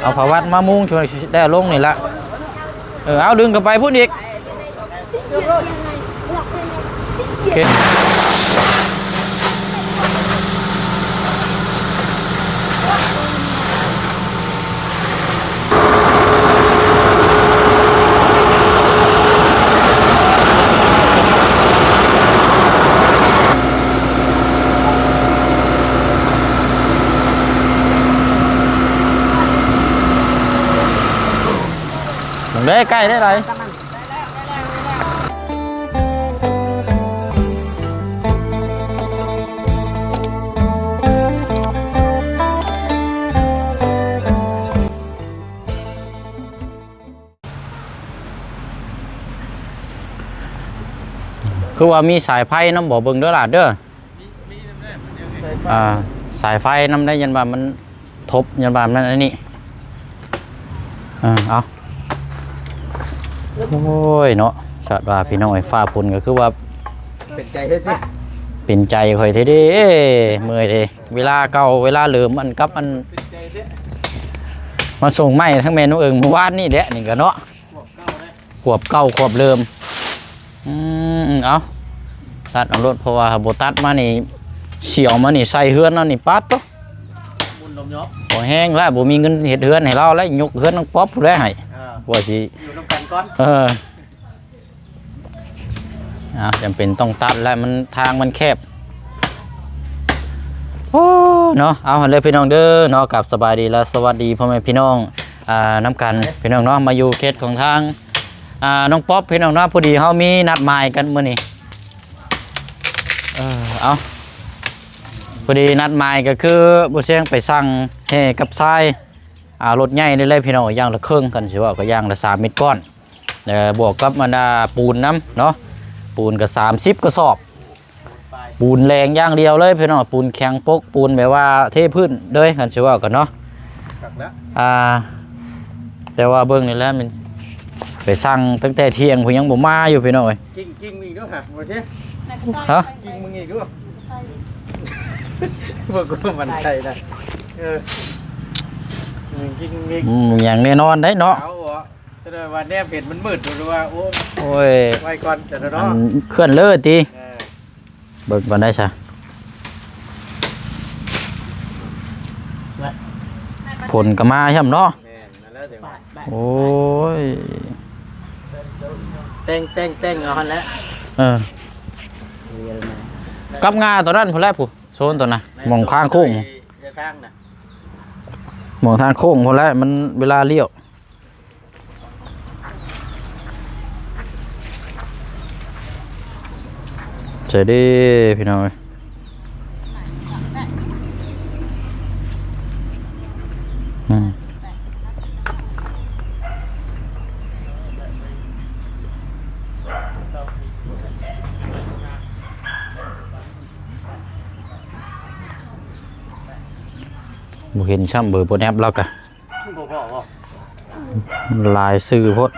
ເອົາຜ້າວັດມາມຸງ ຊ່ວຍໄດ້ເອົາລົງນີ້ລະ. ເອີ ເອົາ ດຶງເຂົ້າໄປພຸ້ນອີກ. ໂອເຄ. ເບິ່ງເດ້ ໃກ້ໄດ້ຫຼາຍ. ຄືວ່າມີສາຍໄຟນຳບໍ່ ເບິ່ງເດີຫຼານເດີ. ອ່າ ສາຍໄຟນຳໄດ້ ຢ້ານວ່າມັນ ທົບ ຢ້ານວ່າມັນອັນນີ້. ເອີ ເອົາ ໂອ້ຍເນາະ ສາດວ່າພີ່ນ້ອງເອີຍ ຟ້າຝົນກໍຄືວ່າເປັນໃຈເຮັດເດ້ ເປັນໃຈຂ້ອຍແທ້ເດ້ ເມື່ອຍເດ້. ເວລາເກົ່າເວລາເດີມ ອັນກັບອັນ ເປັນໃຈເດ້ ມາສົ່ງໄມ້ທັງແມ່ນ້ອງເອີງມື້ວານນີ້ແຫຼະ ນີ້ກໍເນາະ ຂວບເກົ່າ ຂວບເດີມ. ອືມ ເອົາ ຕັດເອົາໂລດ ເພາະວ່າບໍ່ຕັດມານີ້ ຊິເອົາມານີ້ໃສ່ເຮືອນເຮົານີ້ ປາດໂທ້ ໝຸ່ນລົມເນາະ ບໍ່ແຮງລະ ບໍ່ມີເງິນເຮັດເຮືອນໃຫ້ລາວແລ້ວ ຍົກເຮືອນນ້ອງປັອບພຸ້ນແຫຼະໃຫ້ ອ່າ ວ່າຊິຢູ່ນຳກັນກ່ອນ ເອີ ອ່າ ຈຳເປັນຕ້ອງຕັດແລ້ວ ມັນ ທາງມັນແຄບ. ໂອ້ ເນາະ ເອົາ ເດີພີ່ນ້ອງເດີເນາະ ກັບສະບາຍດີ ແລະ ສະຫວັດດີພໍ່ແມ່ພີ່ນ້ອງ ອ່າ ນຳກັນພີ່ນ້ອງເນາະ ມາຢູ່ເຂດຂອງທາງ ອ່າ ນ້ອງປັອບພີ່ນ້ອງເນາະ ພໍດີເຮົາມີນັດໝາຍກັນມື້ນີ້ ເອີ ເອົາ ພໍດີນັດໝາຍກໍຄືບໍ່ຊຽງໄປສັ່ງແຮ່ກັບຊາຍ ອ່າ ລົດໃຫຍ່ນີ້ແຫຼະພີ່ນ້ອງ ຢ່າງລະເຄິ່ງ ຄັນຊິເວົ້າກໍຢ່າງລະສາມເມັດກ້ອນ ແລະ ບວກກັບບັນດາປູນນຳເນາະ ປູນກໍສາມສິບກະສອບ ປູນແຫຼງຢ່າງດຽວເລີຍພີ່ນ້ອງ ປູນແຂງປົກ ປູນແບບວ່າເທພື້ນເລີຍ ຄັນຊິເວົ້າກັນເນາະ ຄັກແລ້ວ ອ່າ ແຕ່ວ່າເບິ່ງນີ້ແຫຼະ ມັນໄປສັ່ງຕັ້ງແຕ່ທ່ຽງພຸ້ນ ຍັງບໍ່ມາຢູ່ພີ່ນ້ອງເອີຍ. ກິ່ງ ກິ່ງອີກດູຫະ ບໍ່ຊິ ຮະ ກິ່ງມຶງອີກດູ ບໍ່ກວນໃຈນະ ເອີ ກິ່ງອີກ ອືມ ຢ່າງແນ່ນອນໄດ໋ເນາະ ເອົາ ຈະໄດ້ວ່າແນມເຫັນມັນມືດ ຫຼືວ່າ ໂອ້ ໂອ້ຍ ໄວ້ກ່ອນ ຈະໄດ້ເນາະ ອັນເຄື່ອນເລີຕິ ເອີ ເບິ່ງກ່ອນໄດ້ຊະ ຝົນກໍມາຊ້ຳເນາະ ແມ່ນ ນັ້ນແຫຼະ ໂອ້ຍ ແຕ່ງ ແຕ່ງ ແຕ່ງເອົາຫັ້ນແຫຼະ ເອີ ກັບງາຕົວນັ້ນພຸ້ນແຫຼະ ຜູ້ໂຊນຕົວນະ ໝ່ອງທາງໂຄ້ງ ທາງນະ ໝ່ອງທາງໂຄ້ງພຸ້ນແຫຼະ ມັນເວລາລ້ຽວ ໃສ່ເດ້ພີ່ນ້ອງເອີຍ ອືມ ບໍ່ເຫັນຊ້ຳເບີໂປຣແນັບລາວກະ ບໍ່ພໍບໍ່ ຫຼາຍຊື່ໂພດ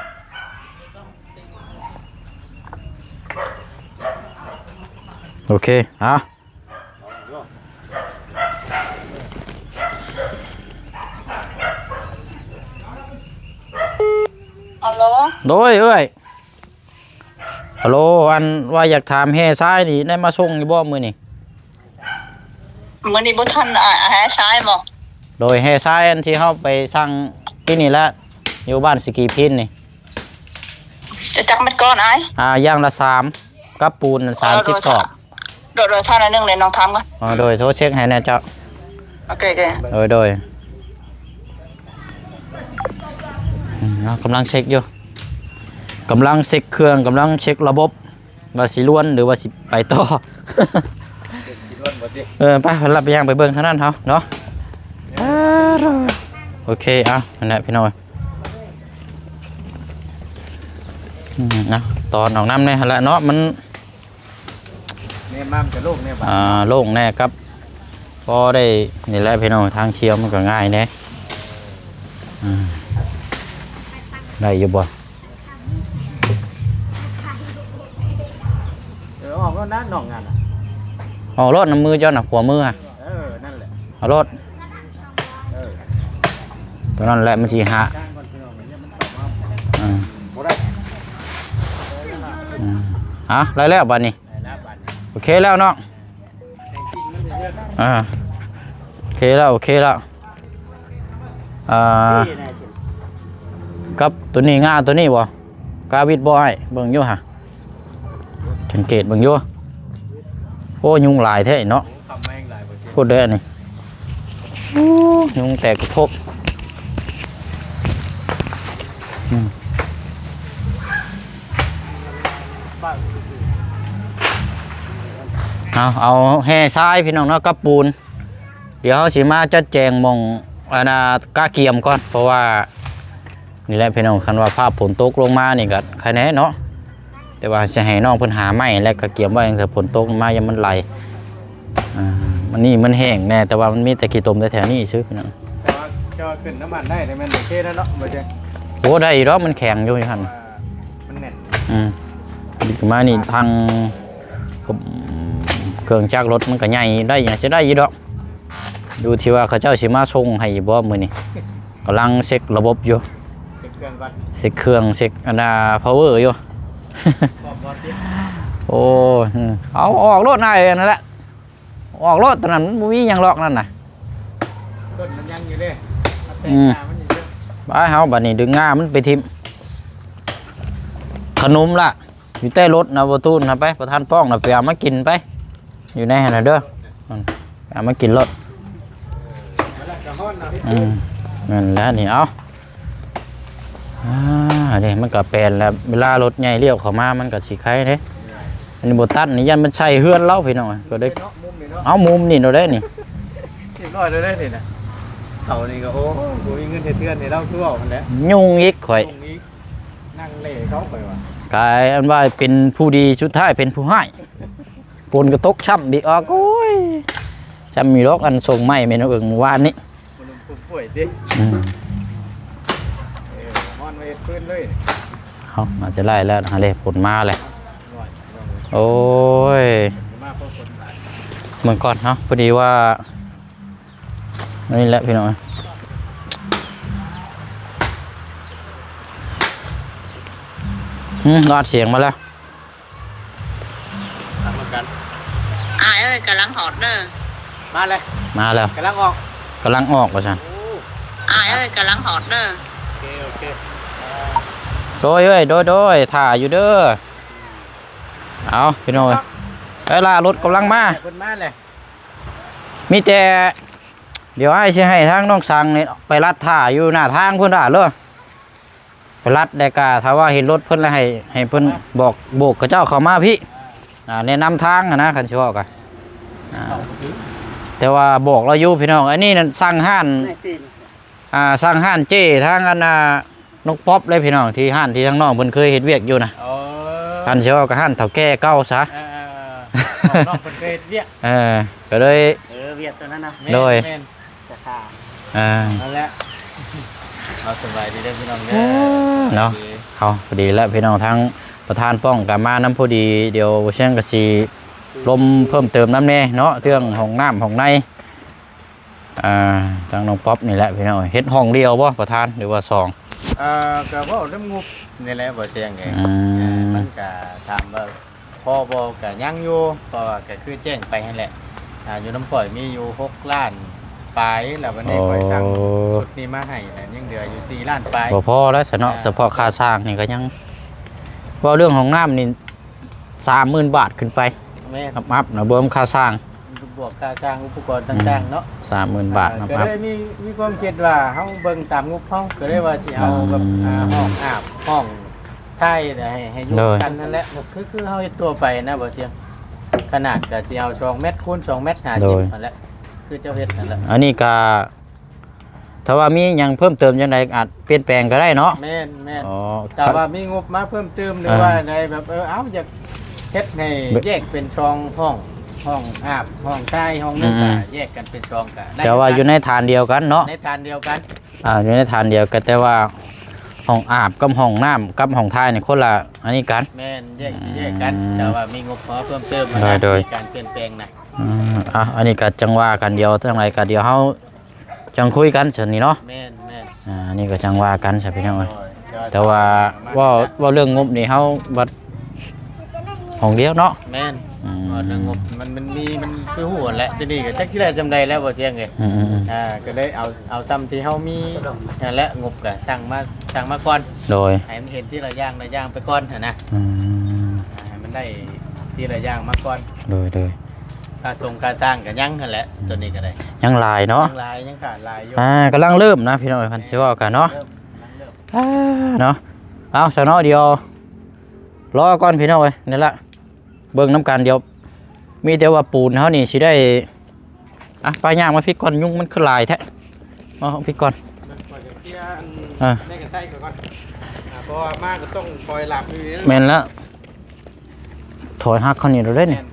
ໂອເຄ ອ່ະ ຮັລໂຫຼ ໂດຍ ເອື້ອຍ ຮັລໂຫຼ ອັນວ່າຢາກຖາມແຮ່ຊາຍນີ້ ໄດ້ມາສົ່ງຢູ່ບໍ່ມື້ນີ້? ມື້ນີ້ບໍ່ທັນ ອາ ແຮ່ຊາຍບໍ່? ໂດຍ ແຮ່ຊາຍອັນທີ່ເຮົາໄປສັ່ງກີ້ນີ້ແຫຼະ ຢູ່ບ້ານສະກີພີນນີ້ ຈະຈັກແມັດກ້ອນອ້າຍ? ອ່າ ຢ່າງລະສາມ ກັບປູນສາມສິບສອບ. ໂດຍ ໂດຍ ຖ້າໜ້ອຍໜຶ່ງເລີຍ ນ້ອງຖາມກ່ອນ. ອໍ ໂດຍ ໂທເຊັກໃຫ້ແດ່ເຈົ້າ. ໂອເຄ ໂອເຄ ໂດຍ ໂດຍ. ອືມ ເນາະ ກຳລັງເຊັກຢູ່ ກຳລັງເຊັກເຄື່ອງ ກຳລັງເຊັກລະບົບ ວ່າຊິລວນ ຫຼືວ່າຊິໄປຕໍ່. ຊິລວນບໍ່ຕິ? ເອີ ໄປ ເຮົາໄປຍ່າງໄປເບິ່ງທາງນັ້ນເຮົາເນາະ. ໂອເຄ ເອົາ ນັ້ນແຫຼະພີ່ນ້ອງ. ອືມ ເອົາ ຕອນອອກນຳແດ່ຫັ້ນແຫຼະເນາະ ມັນ ແນມມາມັນກະໂລ່ງແນ່ບາດ ອ່າ ໂລ່ງແນ່ຄັບ ພໍໄດ້ນີ້ແຫຼະພີ່ນ້ອງ ທາງທ່ຽວມັນກະງ່າຍແດ່. ອືມ ໄດ້ຢູ່ບໍ່? ເອີ ອອກແລ້ວນະ ນອກງານນະ ອອກໂລດ ນຳມືເຈົ້ານະ ຂວາມືຫັ້ນ. ເອີ ນັ້ນແຫຼະ ເອົາໂລດ. ເອີ ຕົວນັ້ນແຫຼະມັນຊິຫາ ອ່າ ອືມ ເອົາ ໄດ້ແລ້ວບາດນີ້ ໂອເຄແລ້ວເນາະ ອ່າ ໂອເຄແລ້ວ ໂອເຄແລ້ວ ອ່າ ກັບຕົວນີ້ ງາຕົວນີ້ບໍ່? ກາວິດບໍ່ອ້າຍ? ເບິ່ງຢູ່ຫະ ສັງເກດເບິ່ງຢູ່ ໂອ້ ຍຸງຫຼາຍແທ້ເນາະ ໂຄດເດ້ອັນນີ້ ໂອ້ ຍຸງແຕກກະໂພກ ອືມ ເອົາ ເອົາແຮ່ຊາຍພີ່ນ້ອງເນາະ ກັບປູນ ດຽວເຮົາຊິມາຈັດແຈງໝ່ອງ ອັນນ່າ ກະກຽມກ່ອນ ເພາະວ່າ ນີ້ແຫຼະພີ່ນ້ອງ ຄັນວ່າຟ້າຝົນຕົກລົງມານີ້ກໍໄຄແນ່ເນາະ ແຕ່ວ່າຊິໃຫ້ນ້ອງເພິ່ນຫາໄມ້ ແລະກະກຽມໄວ້ ເພື່ອຝົນຕົກມາຢ່າມັນໄຫຼ ອ່າ ມັນນີ້ມັນແຫ້ງແນ່ ແຕ່ວ່າມັນມີແຕ່ຂີ້ຕົມແຖວໆນີ້ຊື່ພີ່ນ້ອງ ແຕ່ວ່າຈະຂຶ້ນນ້ຳມັນໄດ້ ແຕ່ແມ່ນໂອເຄແລ້ວເນາະ ບໍ່ເຈັບ ໂອ້ ໄດ້ຢູ່ດອກ ມັນແຂງຢູ່ຫັ້ນ ມັນແໜ້ນ ອືມ ມານີ້ທາງ ເຄື່ອງຈັກລົດມັນກໍໃຫຍ່ ໄດ້ຫຍັງຊິໄດ້ຢູ່ດອກ ຢູ່ທີ່ວ່າເຂົາເຈົ້າຊິມາສົ່ງໃຫ້ຢູ່ບໍ່ມື້ນີ້ ກຳລັງເຊັກລະບົບຢູ່ ເຊັກເຄື່ອງກ່ອນ ເຊັກເຄື່ອງ ເຊັກອັນນ່າ ພາວເວີຢູ່ ຄອບບໍ່ຕິດ ໂອ້ຍ ເອົາອອກໂລດນາຍ ອັນນັ້ນແຫຼະ ອອກໂລດ ຕົວນັ້ນມັນບໍ່ມີຫຍັງຫຼອກນັ້ນນະ ຕົ້ນມັນຍັງຢູ່ເດ້ ເອົາແຕກ ອືມ ງາມັນຢູ່ເດີ ໄປ ເຮົາບັດນີ້ດຶງງາມັນໄປຖິ້ມ ຂະໜົມລະ ຢູ່ໃຕ້ລົດນະ ບໍ່ຕູນນະ ໄປ ປະທານປ້ອງນະ ໄປເອົາມາກິນໄປ ຢູ່ໃນຫັ້ນນະເດີ ອືມ ເອົາມາກິນໂລດ ອືມ ນັ້ນແຫຼະນີ້ ເອົາ ອ່າ ນີ້ມັນກໍແປນແລ້ວ ເວລາລົດໃຫຍ່ລ້ຽວເຂົ້າມາມັນກໍຊິໄຄເດ້ ອັນນີ້ບໍ່ຕັດນີ້ ຢ້ານມັນໃສ່ເຮືອນລາວພີ່ນ້ອງ ກໍໄດ້ ເອົາມຸມນີ້ໂລດເດ້ນີ້ ຮຽບຮ້ອຍແລ້ວເດ້ນີ້ນະ ເຂົານີ້ກໍ ໂອ້ ບໍ່ມີເງິນເຮັດເຮືອນໃຫ້ລາວ ຄືເວົ້າຫັ້ນແຫຼະ ຫຍຸ້ງອີກຂ້ອຍ ຫຍຸ້ງອີກ ນັ່ງເລ່ເຂົາ ຂ້ອຍວ່າ ກາຍອັນວ່າເປັນຜູ້ດີ ສຸດທ້າຍເປັນຜູ້ຮ້າຍ ຝົນກໍຕົກຊ້ຳອີກ ອາ ໂອ້ຍ ຊ້ຳມີດອກ ອັນສົ່ງໄມ້ແມ່ນ້ອງເອິງມື້ວານນີ້ ມັນລົມຄົມປ່ວຍຕິ ອືມ ເອີ ຮ້ອນມາເຮັດຟືນເລີຍ ເອົາ ອາດຈະໄລ່ແລ້ວຫັ້ນເດ້ ຝົນມາແລ້ວ ໂອ້ຍ ມາພໍຝົນຫຼາຍ ເບິ່ງກ່ອນເນາະ ພໍດີວ່າ ອັນນີ້ແຫຼະພີ່ນ້ອງ ອືມ ລອດສຽງມາແລ້ວ ທັງນຳກັນ ອ້າຍເອີຍ ກຳລັງຮອດເດີ ມາເລີຍ ມາແລ້ວ ກຳລັງອອກ ກຳລັງອອກວ່າຊັ້ນ ໂອ້ ອ້າຍເອີຍ ກຳລັງຮອດເດີ ໂອເຄ ໂອເຄ ໂດຍເອີຍ ໂດຍ ໂດຍ ຖ້າຢູ່ເດີ ເອົາ ພີ່ນ້ອງເອີຍ ໄປລະ ລົດກຳລັງມາ ເພິ່ນມາແລ້ວ ມີແຕ່ ດຽວອ້າຍຊິໃຫ້ທາງນ້ອງສັງນີ້ໄປລັດຖ້າຢູ່ໜ້າທາງພຸ້ນລະເດີ ໄປລັດແລ້ວກະ ຖ້າວ່າເຫັນລົດເພິ່ນແລ້ວໃຫ້ ໃຫ້ເພິ່ນບອກໂບກເຂົາເຈົ້າເຂົ້າມາພີ້ ອ່າ ແນະນຳທາງຫັ້ນນະ ຄັນຊິເວົ້າກະ ອ່າ ແຕ່ວ່າບອກລາວຢູ່ພີ່ນ້ອງ ອັນນີ້ນັ້ນສັ່ງຮ້ານ ອ່າ ສັ່ງຮ້ານເຈ້ທາງອັນນ່າ ນ້ອງປັອບເລີຍພີ່ນ້ອງ ທີ່ຮ້ານທີ່ທາງນ້ອງເພິ່ນເຄີຍເຮັດວຽກຢູ່ນະ ເອີ ຄັນຊິເວົ້າກໍຮ້ານເຖົ້າແກ່ເກົ່າຊະ ເອີ ເອີ ເອີ ນ້ອງເພິ່ນເຄີຍເຮັດວຽກ ເອີ ກໍເລີຍ ເອີ ວຽກຕົວນັ້ນນະ ໂດຍ ແມ່ນ ສາຂາ ອ່າ ນັ້ນແຫຼະ ເອົາ ສະບາຍດີເດີພີ່ນ້ອງເດີ ເນາະ ເອົາ ພໍດີແລ້ວພີ່ນ້ອງ ທາງປະທານປ້ອງກໍມານຳພໍດີ ດຽວບໍ່ຊຽງກໍຊິລົມເພີ່ມເຕີມນຳແດ່ເນາະ ເລື່ອງຫ້ອງນ້ຳຫ້ອງໃນ ອ່າ ທາງນ້ອງປັອບນີ້ແຫຼະພີ່ນ້ອງ ເຮັດຫ້ອງດຽວບໍ່ປະທານ ຫຼືວ່າສອງ? ອ່າ ກໍເວົ້ານຳງົບນີ້ແຫຼະ ບໍ່ຊຽງເອີຍ ອືມ ອ່າ ມັນກໍຖາມວ່າພໍບໍ່ ກໍຍັງຢູ່ ເພາະວ່າກໍຄືແຈ້ງໄປຫັ້ນແຫຼະ ອ່າ ຢູ່ນຳຂ້ອຍມີຢູ່ຫົກລ້ານປາຍ ແລ້ວບັດນີ້ຂ້ອຍສັ່ງ ໂອ້ ຊຸດນີ້ມາໃຫ້ ແລ້ວຍັງເຫຼືອຢູ່ສີ່ລ້ານປາຍ ບໍ່ພໍແລ້ວຊະເນາະ ອ່າ ສະເພາະຄ່າສ້າງນີ້ກໍຍັງ ເວົ້າເລື່ອງຫ້ອງນ້ຳນີ້ ສາມໝື່ນບາດຂຶ້ນໄປ ແມ່ນ ອັບໆນະ ບວກຄ່າສ້າງ ບວກຄ່າສ້າງອຸປະກອນຕ່າງໆເນາະ ສາມໝື່ນບາດ ອ່າ ອັບໆ ກໍເລີຍມີ ມີຄວາມຄິດວ່າເຮົາເບິ່ງຕາມງົບເຮົາ ກໍເລີຍວ່າຊິເອົາແບບ ອືມ ອ່າ ຫ້ອງອາບ ຫ້ອງຖ່າຍໃຫ້ ໃຫ້ຢູ່ ໂດຍ ກັນຫັ້ນແຫຼະ ຄື ຄືເຮົາເຮັດທົ່ວໄປນະ ບໍ່ຊຽງ ຂະໜາດກໍຊິເອົາສອງແມັດຄູນສອງແມັດຫ້າສິບ ໂດຍ ຫັ້ນແຫຼະ ຄືເຈົ້າເຮັດຫັ້ນແຫຼະ ອັນນີ້ກໍ ຖ້າວ່າມີຫຍັງເພີ່ມເຕີມຈັ່ງໃດອາດປ່ຽນແປງກໍໄດ້ເນາະ ແມ່ນໆ ອໍ ຖ້າວ່າມີງົບມາເພີ່ມຕື່ມ ຫຼື ອ່າ ວ່າໃດແບບ ເອີ ເອົາ ຢາກເຮັດໃຫ້ແຍກເປັນຊ່ອງຫ້ອງ ຫ້ອງອາບ ຫ້ອງຖ່າຍ ຫ້ອງໜຶ່ງ ອືມ ກໍແຍກກັນເປັນຊ່ອງກໍໄດ້ ແຕ່ວ່າຢູ່ໃນຖານດຽວກັນເນາະ ໃນຖານດຽວກັນ ອ່າ ຢູ່ໃນຖານດຽວກັນ ແຕ່ວ່າຫ້ອງອາບກັບຫ້ອງນ້ຳກັບຫ້ອງຖ່າຍນີ້ຄົນລະອັນນີ້ກັນ ແມ່ນ ແຍກ ອືມ ແຍກກັນ ແຕ່ວ່າມີງົບພໍເພີ່ມເຕີມ ໂດຍ ໂດຍ ມີການປ່ຽນແປງນະ ອ່າ ອ່າ ອັນນີ້ກໍຈັ່ງວ່າກັນ ດຽວຈັ່ງໃດກໍດຽວເຮົາ ຈັ່ງຄຸຍກັນຊັ້ນນີ້ເນາະ ແມ່ນ ອ່າ ອັນນີ້ກໍຈັ່ງວ່າກັນຊະພີ່ນ້ອງເອີຍ. ໂດຍ ແຕ່ວ່າເວົ້າ ເວົ້າເລື່ອງງົບນີ້ເຮົາບັດຫ້ອງດຽວເນາະ. ແມ່ນ ອືມ ເວົ້າເລື່ອງງົບ ມັນ ມັນມີ ມັນຄືຮູ້ຫັ້ນແຫຼະ ທີ່ນີ້ກໍຈັກຊິໄດ້ສ່ຳໃດແລ້ວ ບໍ່ສຽງເອີຍ. ອືມໆໆ ອ່າ ກໍເລີຍເອົາ ເອົາສ່ຳທີ່ເຮົາມີນັ້ນແຫຼະ ງົບກໍສັ່ງມາ ສັ່ງມາກ່ອນ. ໂດຍ ໃຫ້ມັນເຫັນທີລະຢ່າງລະຢ່າງໄປກ່ອນຫັ້ນນະ. ອືມ ອ່າ ໃຫ້ມັນໄດ້ທີລະຢ່າງມາກ່ອນ. ໂດຍໆ ຄ່າສົ່ງຄ່າສ້າງກໍຍັງຫັ້ນແຫຼະ ຕົວນີ້ກໍໄດ້ ຍັງຫຼາຍເນາະ ຍັງຫຼາຍ ຍັງຂາດຫຼາຍຢູ່. ອ່າ ກຳລັງເລີ່ມນະພີ່ນ້ອງເອີຍ ຄັນຊິເວົ້າກັນເນາະ. ເລີ່ມ ກຳລັງເລີ່ມ ອ່າ ເນາະ. ເອົາ ຊະເນາະ ດຽວລໍກ່ອນພີ່ນ້ອງເອີຍ ນີ້ລະ ເບິ່ງນຳກັນ. ດຽວມີແຕ່ວ່າປູນເຮົານີ້ຊິໄດ້ ອ່ະ ໄປ ຍ່າງມາພີ້ກ່ອນ ຍຸງມັນຄືຫຼາຍແທ້. ມາພີ້ກ່ອນ ເອີ ໄດ້ກັນໃຊ້ກ່ອນ ອ່າ ເພາະວ່າມາກໍຕ້ອງຄອຍຫຼັບຢູ່. ແມ່ນແລ້ວ ຖອຍຫັກເຂົານີ້ໂລດເດ້ນີ້. ແມ່ນ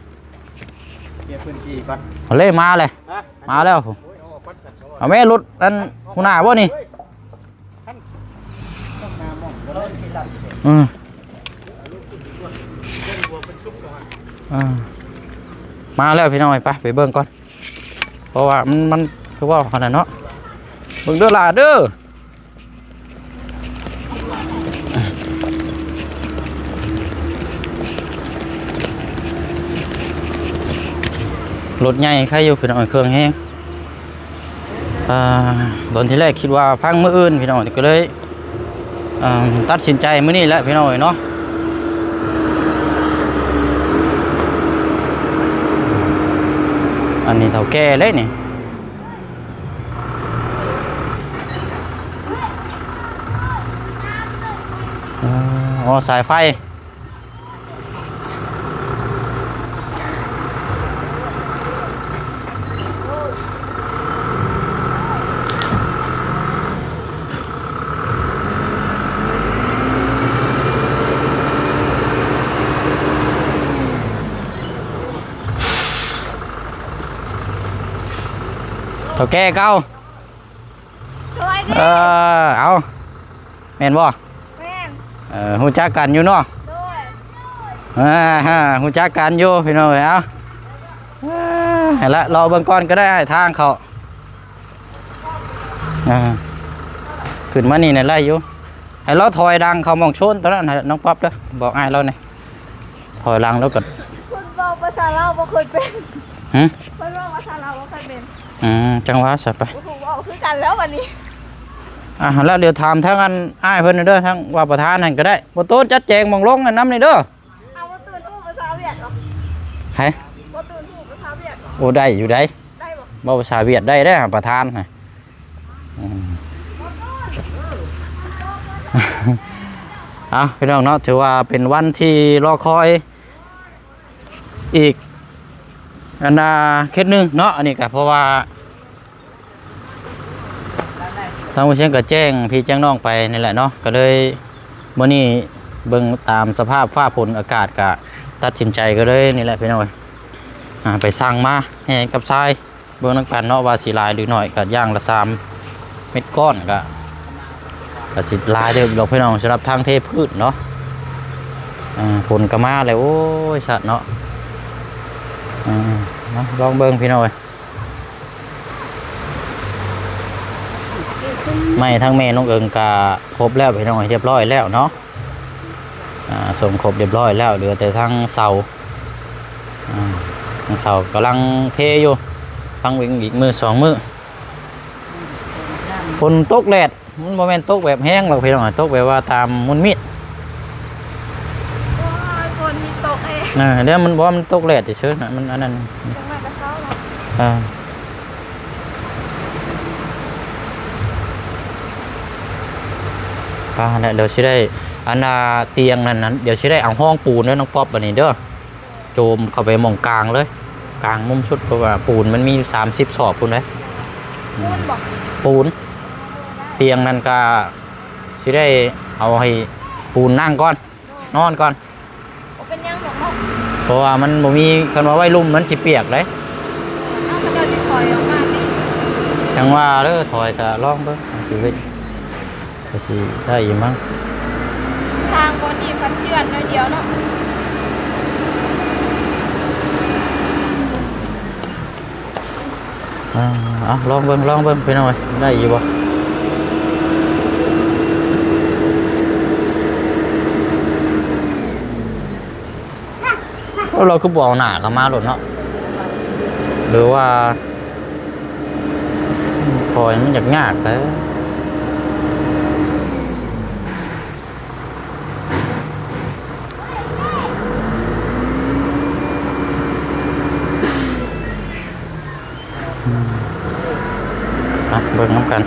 ເກັບພື້ນທີ່ກ່ອນ. ເອົາເລີຍ ມາເລີຍ ຮະ? ມາແລ້ວ. ໂອ້ຍ ເອົາອອກກ່ອນ ເອົາແມ່ ລົດອັນຫົວໜ້າບໍ່ນີ້? ອືມ ອ່າ ມາແລ້ວພີ່ນ້ອງເອີຍ ໄປ ໄປເບິ່ງກ່ອນ ເພາະວ່າມັນ ມັນຄືວ່າຫັ້ນນະເນາະ. ເບິ່ງເດີຫຼ້າເດີ ລົດໃຫຍ່ໄຄຢູ່ພີ່ນ້ອງ ເຄື່ອງແຮງ. ອ່າ ຕອນທີແລກຄິດວ່າພັງມື້ອື່ນພີ່ນ້ອງ ກໍເລີຍ ອ່າ ຕັດສິນໃຈມື້ນີ້ແຫຼະພີ່ນ້ອງເອີຍເນາະ. ອັນນີ້ເຖົ້າແກ່ເດ້ນີ້. ອໍ ສາຍໄຟ. ເຖົ້າແກ່ເກົ່າ. ສະບາຍດີ. ເອີ ເອົາ ແມ່ນບໍ່? ແມ່ນ. ເອີ ຮູ້ຈັກກັນຢູ່ເນາະ? ໂດຍ. ອ່າ ຮູ້ຈັກກັນຢູ່ພີ່ນ້ອງເອີຍ. ເອົາ ເອີ ຫັ້ນລະ ລໍເບິ່ງກ່ອນກໍໄດ້ ທາງເຂົ້າ ອ່າ ຂຶ້ນມານີ້ນະໄດ້ຢູ່. ໃຫ້ລາວຖອຍຫຼັງເຂົ້າໝ່ອງໂຊນຕອນນັ້ນໃຫ້ນ້ອງປັອບເດີ ບອກອ້າຍລາວແດ່ ຖອຍຫຼັງລາວກໍ ເພິ່ນເວົ້າພາສາລາວບໍ່ຄ່ອຍເປັນ. ຫື? ເພິ່ນເວົ້າພາສາລາວບໍ່ຄ່ອຍເປັນ. ອືມ ຈັ່ງວ່າຊະໄປ ບໍ່ຮູ້ເວົ້າຄືກັນແລ້ວບັດນີ້. ອ່າ ແລ້ວດຽວຖາມທາງອັນອ້າຍເພິ່ນເດີ ທາງວ່າປະທານຫັ້ນກໍໄດ້. ບໍ່ໂຕນ ຈັດແຈງໝ່ອງລົງນັ້ນນຳນີ້ເດີ. ເອົາ ບໍ່ຕື່ນຮູ້ພາສາຫວຽດບໍ? ໃຜ? ບໍ່ຕື່ນຮູ້ພາສາຫວຽດບໍ? ໂອ້ ໄດ້ຢູ່ໃດ໋. ໄດ້ບໍ? ເວົ້າພາສາຫວຽດໄດ້ເດ້ ປະທານນະ. ອືມ ເອົາ ພີ່ນ້ອງເນາະ ຖືວ່າເປັນວັນທີ່ລໍຄອຍອີກ ອັນນ່າ ເຂດໜຶ່ງເນາະ. ອັນນີ້ກໍເພາະວ່າ ທາງຜູ້ຊຽງກໍແຈ້ງພີ່ແຈ້ງນ້ອງໄປນີ້ແຫຼະເນາະ ກໍເລີຍມື້ນີ້ເບິ່ງຕາມສະພາບຟ້າຝົນອາກາດ ກໍຕັດສິນໃຈກໍເລີຍນີ້ແຫຼະພີ່ນ້ອງເອີຍ ອ່າ ໄປສັ່ງມາແຮ່ກັບຊາຍ ເບິ່ງນຳກັນເນາະວ່າຊິຫຼາຍຫຼືໜ້ອຍ ກໍຢ່າງລະສາມເມັດກ້ອນ ກໍ ກໍຊິຫຼາຍເຕີບດອກພີ່ນ້ອງ ສຳລັບທາງເທພື້ນເນາະ. ອ່າ ຝົນກໍມາແລ້ວ ໂອ້ຍ ສັດເນາະ. ອ່າ ເນາະ ລອງເບິ່ງພີ່ນ້ອງເອີຍ. ໄມ້ທາງແມ່ນ້ອງເອີງກະຄົບແລ້ວພີ່ນ້ອງ ຮຽບຮ້ອຍແລ້ວເນາະ. ອ່າ ສົ່ງຄົບຮຽບຮ້ອຍແລ້ວ ເຫຼືອແຕ່ທາງເສົາ. ອ່າ ທາງເສົາກຳລັງເທຢູ່ ຟັງອີກມື້ສອງມື້. ຝົນຕົກແດດ ມັນບໍ່ແມ່ນຕົກແບບແຮງດອກພີ່ນ້ອງ ຕົກແບບວ່າຕາມມຸນມິດ. ໂອ້ຍ ຝົນມີຕົກເອງ. ເອີ ແລ້ວມັນ ບໍ່ ມັນຕົກແດດຊື່ໆນະ ມັນອັນນັ້ນ. ຈັກໜ້ອຍກໍເຊົາເນາະ. ເອີ ໄປແລ້ວ ດຽວຊິໄດ້ ອັນນ່າ ຕຽງນັ້ນນະ ດຽວຊິໄດ້ເອົາຮອງປູນເດີນ້ອງປັອບ ບັດນີ້ເດີ. ໂຈມເຂົ້າໄປໝ່ອງກາງເລີຍ ກາງມຸມສຸດ ເພາະວ່າປູນມັນມີຢູ່ສາມສິບສອບພຸ້ນເດ້. ປູນບໍ? ປູນ. ຕຽງນັ້ນກະຊິໄດ້ເອົາໃຫ້ປູນນັ່ງກ່ອນ ນອນກ່ອນ. ບໍ່ເປັນຫຍັງດອກເນາະ ເພາະວ່າມັນບໍ່ມີ ຄັນວ່າໄວ້ລຸ່ມມັນຊິປຽກເດ້. ເອົາ ເຂົາເຈົ້າຊິຖອຍອອກມາຕິ? ຈັ່ງວ່າເດີ ຖອຍກະລອງເບິ່ງ ຊິເຮັດ ກໍຊິໄດ້ຢູ່ມັ້ງ. ທາງບ່ອນນີ້ພັດເຈື່ອນໜ້ອຍດຽວເນາະ. ອ່າ ເອົາ ລອງເບິ່ງ ລອງເບິ່ງ ພີ່ນ້ອງເອີຍ ໄດ້ຢູ່ບໍ່? ລາວຄືບໍ່ເອົາໜ້າເຂົ້າມາໂລດເນາະ ຫຼືວ່າ ໂອ້ຍ ມັນຍາກໆເດີ້. ອືມ ມາເບິ່ງນຳກັນ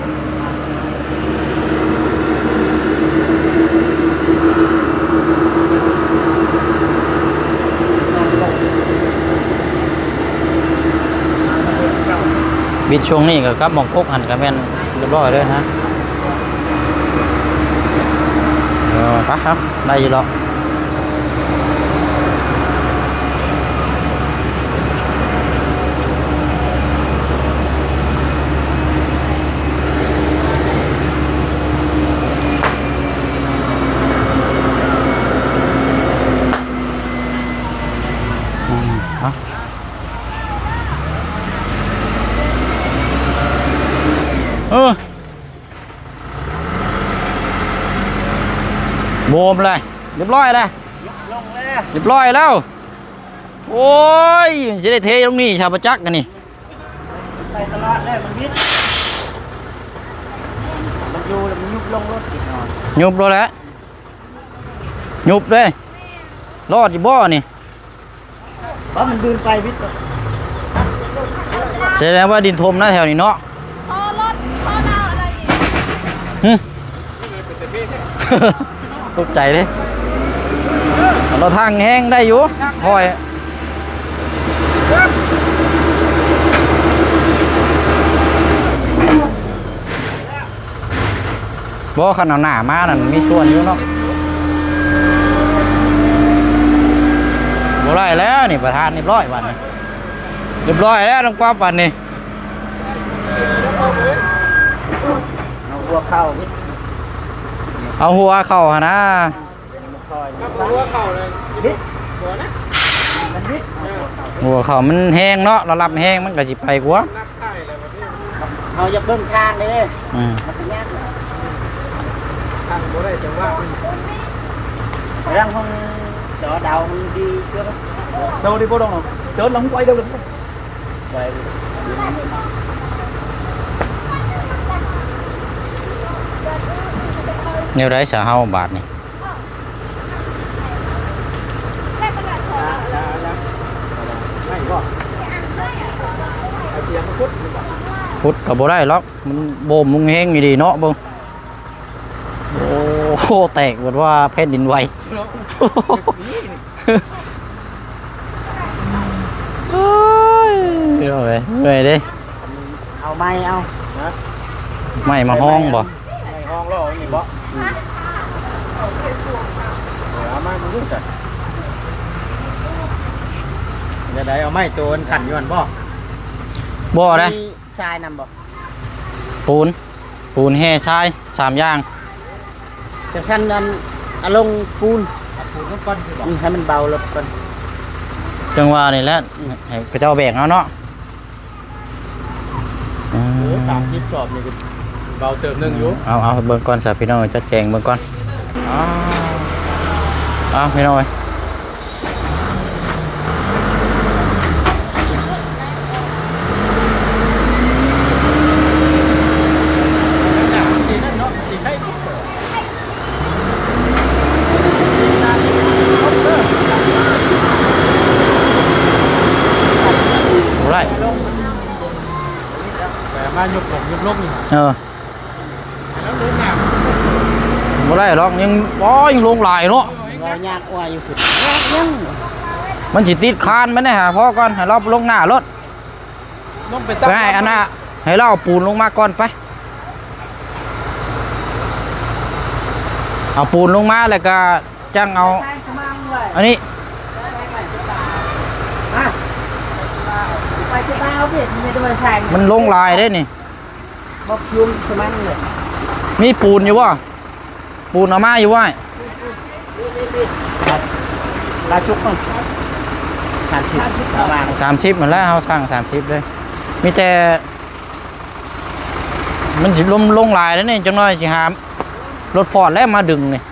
ບິດຊ່ວງນີ້ກໍກັບໝ່ອງກົກຫັ້ນກໍແມ່ນ ຮຽບຮ້ອຍເລີຍນະ. ເອີ ໄປ ໄດ້ຢູ່ດອກ. ອືມ ເອົາ ເອີ ໂບມເລີຍ ຮຽບຮ້ອຍແລ້ວ ລະລົງແລ້ວ ຮຽບຮ້ອຍແລ້ວ. ໂອ້ຍ ມັນຊິໄດ້ເທລົງນີ້ຊະ ບໍ່ຈັກອັນນີ້ ໄປຕະຫຼາດແລ້ວ ມັນມິດ ມັນຢູ່ແລ້ວ ມັນຍຸບລົງລົດອີກເນາະ ຍຸບໂລດແຫຼະ ຍຸບເດ້ ລອດຢູ່ບໍ່ນີ້? ວ່າມັນດື່ມໄປວິດ ແສດງວ່າດິນຖົມນະແຖວນີ້ເນາະ ພໍລົດພໍດາວອະໄລອີກ ຫຶ ຕົກໃຈເດ້ ເອົາລົດຖັງແຮງໄດ້ຢູ່ ຫ້ອຍ ບໍ່ ຄັນເອົາໜ້າມານັ້ນມີສ່ວນຢູ່ເນາະ ບໍ່ໄດ້ແລ້ວນີ້ ປະທານຮຽບຮ້ອຍບາດນີ້ ຮຽບຮ້ອຍແລ້ວ ນ້ອງປັອບບາດນີ້ ເອົາຫົວເຂົ້າ ເອົາຫົວເຂົ້າຫັ້ນນາ ມັນບໍ່ຄ່ອຍ ເອົາຫົວເຂົ້າເລີຍ ບິດ ຫົວນະ ມັນບິດ ເອີ ຫົວເຂົ້າມັນແຮງເນາະ ລະລັບແຮງມັນກໍຊິໄປກວ່າ ເຮົາຢາກເບິ່ງທາງເດ້ ອືມ ມັນຊິຍາກ ທາງບໍ່ໄດ້ຈັງຫວະ ເລື່ອງຂອງຈໍດາວມັນດີເກີນ ເຈົ້າໄດ້ບໍ່ດອກເນາະ ເດີນຫຼັງໄປເດີ ໄປ ແນວໃດຊະເຮົາບາດນີ້? ຂຸດກໍບໍ່ໄດ້ຫຼອກ ມັນໂບມລົງແຮງອີ່ຫຼີເນາະ ເບິ່ງ ໂອ້ໂຫ ແຕກເບິດວ່າແຜ່ນດິນໄຫວ ໂອ້ຍ ເມື່ອຍເດ້. ເອົາໄມ້ເອົາ ຮະ ໄມ້ມາຮອງບໍ່? ໄມ້ຮອງລໍ້ນີ້ບໍ່? ອືມ ເອີ ເອົາມາເບິ່ງດູຊັ້ນ ແນວໃດ ເອົາໄມ້ໂຕອັນຂັນຢູ່ຫັ້ນບໍ່? ບໍ່ໄດ໋ ມີຊາຍນຳບໍ່? ປູນ ປູນແຮ່ຊາຍ ສາມຢ່າງ ຈັ່ງຊັ້ນ ອັນ ເອົາລົງປູນ ເອົາປູນລົງກ່ອນຊິບໍ່? ອືມ ໃຫ້ມັນເບົາລົດກ່ອນ ຈັ່ງວ່ານີ້ແຫຼະ ອືມ ໃຫ້ເຂົາເຈົ້າແບກເອົາເນາະ. ເອີ ສາມສິບສອບນີ້ກໍເບົາເຕີບໜຶ່ງຢູ່ ເອົາ ເອົາເບິ່ງກ່ອນຊະພີ່ນ້ອງ ຈັດແຈງເບິ່ງກ່ອນ ອ້າວ ອ້າວ ພີ່ນ້ອງເອີຍ. ບໍ່ໄດ້ ແຕ່ມາຍົກລົງ ຍົກລົງນີ້ ເອີ ບໍ່ໄດ້ດອກ ຍັງ ໂອ້ຍ ຍັງລົງຫຼາຍເນາະ ເວົ້າຍາກກວ່າຢູ່ພຸ້ນ ຍັງ ມັນຊິຕິດຄານມັນໄດ໋ ຫາພໍກ່ອນ ໃຫ້ລາວລົງໜ້າລົດ ລົງໄປ ໄປໃຫ້ອັນນ່າ ໃຫ້ລາວເອົາປູນລົງມາກ່ອນໄປ ເອົາປູນລົງມາ ແລ້ວກະຈັ່ງເອົາອັນນີ້ ມັນລົງຫຼາຍເດ້ນີ້. ບໍ່ ຍຸງສະມັນເລີຍ ມີປູນຢູ່ບໍ່? ປູນເອົາມາຢູ່ບໍ່? ລາວຈຸກມັນ ສາມສິບ ປະມານ ສາມສິບຫັ້ນແຫຼະ ເຮົາສັ່ງສາມສິບເລີຍ ມີແຕ່ມັນຊິລົງ ລົງຫຼາຍແລ້ວນີ້ ຈັກໜ້ອຍຊິຫາລົດຟອດແລ້ວມາດຶງນີ້. ເ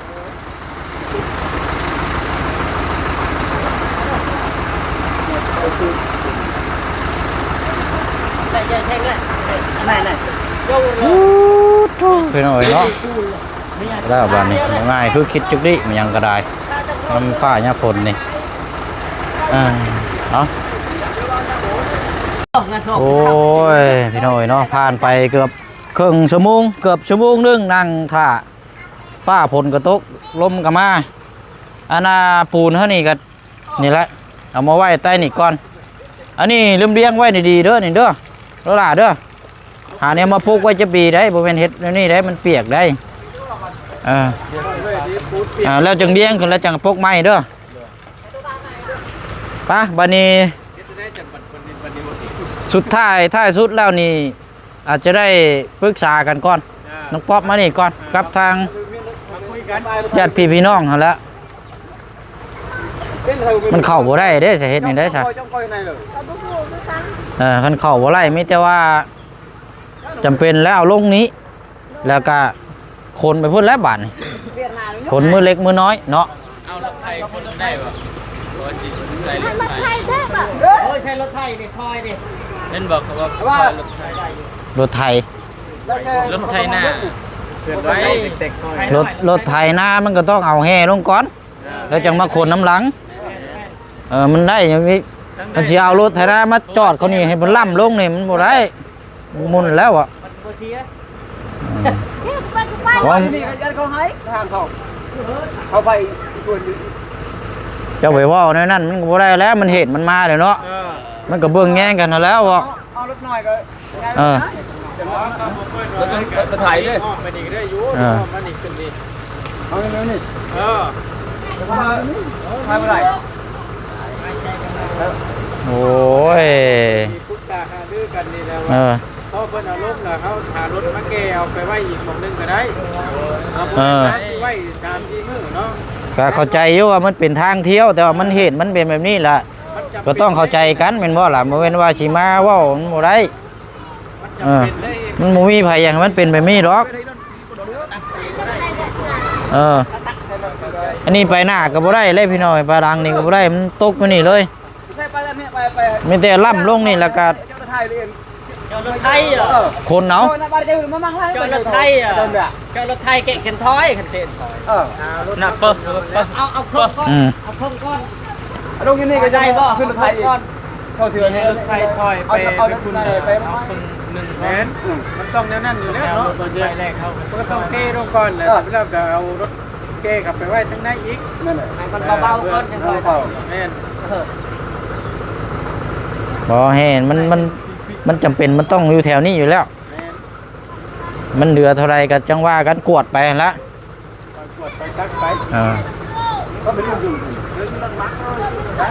ໂອ້ໂຫ ພີ່ນ້ອງເອີຍເນາະ ແລ້ວບາດນີ້ ງ່າຍຄືຄິດຈັກດີ້ ມັນຫຍັງກໍໄດ້ ນຳຟ້າຍາຝົນນີ້ ເອີ ເອົາ ໂອ້ຍ ພີ່ນ້ອງເອີຍເນາະ ຜ່ານໄປເກືອບເຄິ່ງຊົ່ວໂມງ ເກືອບຊົ່ວໂມງໜຶ່ງ ນັ່ງຖ້າ ຟ້າຝົນກໍຕົກ ລົມກໍມາ ອັນນ່າ ປູນເຮົານີ້ກໍ ນີ້ແຫຼະ ເອົາມາໄວ້ໃຕ້ນີ້ກ່ອນ ອັນນີ້ລືມລຽງໄວ້ດີໆເດີ ນີ້ເດີ ໂລລາເດີ ຫາແນວມາປົກໄວ້ຈັກປີໄດ໋ ບໍ່ແມ່ນເຮັດແນວນີ້ໄດ໋ ມັນປຽກໄດ໋ ເອີ ອ່າ ແລ້ວຈຶ່ງລຽງຂຶ້ນ ແລ້ວຈັ່ງປົກໃໝ່ເດີ ໄປ ບາດນີ້ ສຸດທ້າຍ ທ້າຍສຸດແລ້ວນີ້ ອາດຈະໄດ້ປຶກສາກັນກ່ອນ ນ້ອງປັອບມານີ້ກ່ອນ ກັບທາງ ມາຄຸຍກັນ ຍາດພີ່ພີ່ນ້ອງຫັ້ນແຫຼະ ມັນເຂົ້າບໍ່ໄດ້ເດ້ ຊິເຮັດແນວໃດຊະ ເອີ ຄັນເຂົ້າບໍ່ໄດ້ ມີແຕ່ວ່າຈຳເປັນແລ້ວ ເອົາລົງນີ້ ແລ້ວກະຂົນໄປພຸ້ນແຫຼະບາດນີ້ ຂົນມື້ເລັກມື້ນ້ອຍເນາະ ເອົາລົດໄຖຂົນໄດ້ບໍ່ ຫຼືວ່າຊິໃຊ້ລົດໄຖ ໂອ້ຍ ໃຊ້ລົດໄຖນີ້ ຖອຍນີ້ ເຫັນບໍ່ ເຂົາວ່າຖອຍລົດໄຖ ລົດໄຖ ລົດໄຖນາ ເຄື່ອນໄຫວ ລົດ ລົດໄຖນາມັນກໍຕ້ອງເອົາແຮ່ລົງກ່ອນ ແລ້ວຈັ່ງມາຂົນນຳຫຼັງ ເອີ ມັນໄດ້ຫຍັງອີກ ມັນຊິເອົາລົດໄຖນາມາຈອດເຂົານີ້ໃຫ້ມັນລ່ຳລົງນີ້ ມັນບໍ່ໄດ້ ໝຸ່ນແລ້ວອະ ບໍ່ເສຍ ອືມ ເຂົາໃຫ້ທາງເຂົາ ເຂົາໄປຊວນຢູ່ ເຈົ້າໄປເວົ້າແນວນັ້ນມັນກໍບໍ່ໄດ້ແລ້ວ ມັນເຫດມັນມາແລ້ວເນາະ ເອີ ມັນກໍເບິ່ງແຍງກັນຫັ້ນແລ້ວເນາະ ເອົາລົດນ້ອຍກໍ ເອີ ລົດ ລົດໄຖເດ້ ອ້ອມໄປນີ້ກໍໄດ້ຢູ່ ເອີ ອ້ອມມານີ້ຂຶ້ນນີ້ ເອົາແນວນີ້ ເອີ ໄປບໍ່ໄດ້ ໂອ້ຍ ປຶກສາຫາລືກັນນີ້ແລ້ວ ເອີ ພໍເພິ່ນເອົາລົງແລ້ວ ເຮົາຫາລົດມາແກ່ເອົາໄປໄວ້ອີກໝ່ອງໜຶ່ງກໍໄດ້ ເອີ ເອົາໄວ້ສາມສີ່ມື້ເນາະ ກໍເຂົ້າໃຈຢູ່ວ່າມັນເປັນທາງທ່ຽວ ແຕ່ວ່າມັນເຫດມັນເປັນແບບນີ້ລະ ກໍຕ້ອງເຂົ້າໃຈກັນແມ່ນບໍ່ລະ ບໍ່ແມ່ນວ່າຊິມາເວົ້າມັນບໍ່ໄດ້ ເອີ ມັນບໍ່ມີໃຜຢາກໃຫ້ມັນເປັນແບບນີ້ດອກ ເອີ ອັນນີ້ໄປໜ້າກໍບໍ່ໄດ້ເລີຍພີ່ນ້ອງ ໄປຫຼັງນີ້ກໍບໍ່ໄດ້ ມັນຕົກຢູ່ນີ້ເລີຍ ມີແຕ່ລ່ຳລົງນີ້ ແລ້ວກໍ ເຈົ້າລົດໄຖເອີ ຄົນເອົາ ເຈົ້າລົດໄຖເອີ ເຈົ້າລົດໄຖແກະເຂັນຖອຍ ຄັນເຕະຖອຍ ເອີ ນະ ເປີ ເປີ ເອົາ ເອົາໂຄງກ່ອນ ອືມ ເອົາໂຄງກ່ອນ ລົງຢູ່ນີ້ກໍໄດ້ບໍ່ ຂຶ້ນລົດໄຖອີກ ເຂົ້າເຖືອນີ້ ລົດໄຖຖອຍໄປ ເອົາ ເອົາລົດໄຖໄປ ເອົາເຄິ່ງໜຶ່ງ ແມ່ນ ອືມ ມັນຕ້ອງແນວນັ້ນຢູ່ແລ້ວເນາະ ເອົາລົດໄຖແລກເຮົາ ມັນກໍຕ້ອງເທລົງກ່ອນ ເອີ ແລ້ວກໍເອົາລົດ ແກ່ກັບໄປໄວ້ທາງໃນອີກ ນັ້ນແຫຼະ ໃຫ້ມັນເບົາໆກ່ອນ ເອີ ຈັ່ງຄ່ອຍ ເບົາໆ ແມ່ນ ເອີ ບໍ່ແຮ່ ມັນ ມັນ ມັນຈຳເປັນ ມັນຕ້ອງຢູ່ແຖວນີ້ຢູ່ແລ້ວ ແມ່ນ ມັນເຫຼືອເທົ່າໃດກໍຈັ່ງວ່າກັນ ກວດໄປຫັ້ນລະ ກວດໄປ ຕັກໄປ ເອີ ກໍໄປເລື່ອງຢູ່ ເລື່ອງມັນມັກ ອັ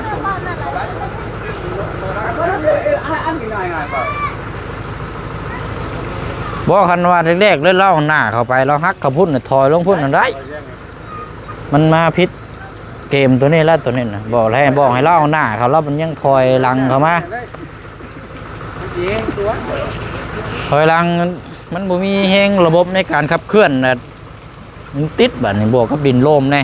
ນນີ້ງ່າຍໆ ບໍ່ ຄັນວ່າແລກໆເລີຍ ລາວໜ້າເຂົ້າໄປ ລາວຫັກເຂົ້າພຸ້ນ ຖອຍລົງພຸ້ນນັ້ນໄດ້. ມັນມາຜິດເກມຕົວນີ້ແລ້ວ ຕົວນີ້ນະ ບອກໃຫ້ ບອກໃຫ້ລາວເອົາໜ້າເຂົ້າ ລາວມັນຍັງຖອຍຫຼັງເຂົ້າມາ ຖອຍຫຼັງ ມັນບໍ່ມີແຮງລະບົບໃນການຂັບເຄື່ອນນະ ມັນຕິດບາດນີ້ ບວກກັບດິນໂລມແດ່